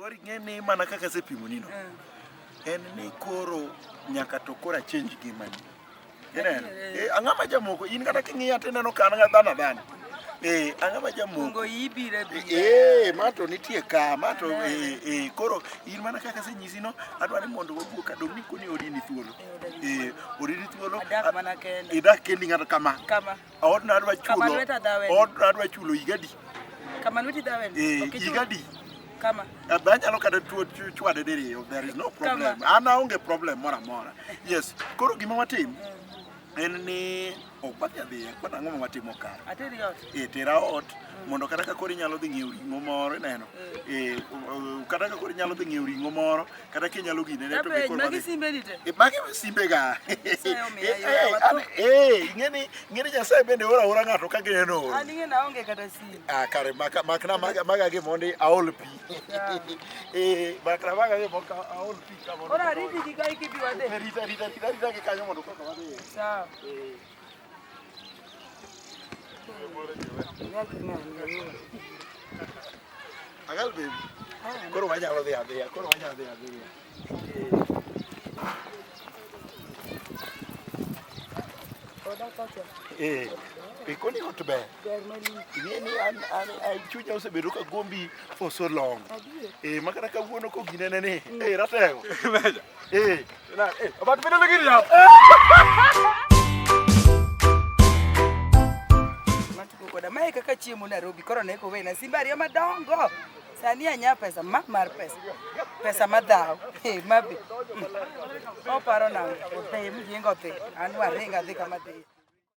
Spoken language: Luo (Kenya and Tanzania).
Koro ing'e ni mana kaka asepimoni no. En ni koro nyaka to koro achange ngimani. Ineno? Eh, ang'ama jamoko in kata king'iya to ineno ka an ng'a dhano adhana. Eh, ang'ama jamoko. Kungo ibiro abira. Eh, ma to nitie ka, ma to eh, eh, koro in mana kaka asenyisi no, adwa ni mondo wawuo ka dong' ni koni odi ni thuolo. Eh, odi ni thuolo. Adak mana kenda. Idak kendi ng'ato kama. Kama. Odno adwa Kama chulo. lweta dhawe. Odno adwa chulo higa di. Kama lweti dhawe. Eh, Ok ichul. higa di. Kama. Be anyalo kata tuo chwade diriyo, there is no problem. An aonge problem moro amora. Yes, koro gima watim en ni ok wadhi adhiya, koro ang'o ma watimo ka? Ateri ot. Eh, tera ot mondo kata ka koro inyalo dhi ng'iewo ring'o moro ineno. Eh, kata ka koro inyalo dhi ng'iewo ring'o moro, kata kinyalo gine ne to be Apenj, koro magi wadhi. simbe ni te. Eh, magi simbega. Nyasaye omiya Eh, yore, eh, watho. eh, ing'eni ing'eni Nyasaye bende oro aora ng'ato ka gineno oro. An ing'e na aonge kata simu. Ah, kare maka makna maga maga gi mondi aol pi. Sawa. Eh, makna maga gi mondo aol pi ka mondo. Koro ariti gi kae kibi wadhi. Eh, Rita rita rita rita gi kanyo mondo koka wadhi. Sawa. Eh. Agal baby. Koro wanyalo dhi adhiya, koro wanyalo dhi adhiya. Eh. Eh, koni ot ber. Ing'e ni an an an chunya osebedo ka gombi for so long. Eh, ma kata kawuono koginene ni. Eh, ratego. Meja. Eh, Na, eh, abat bende gini yaw. Matugo koda. Mae kaka chiemo Nairobi koro ne kowena simbe ariyo madongo. Sani anya pesa ma mar pesa. Pesa madhaw. Eh, mabe. Oparo nang'o? Odhi mjinga odhi. An waringa adhi kama adhiye.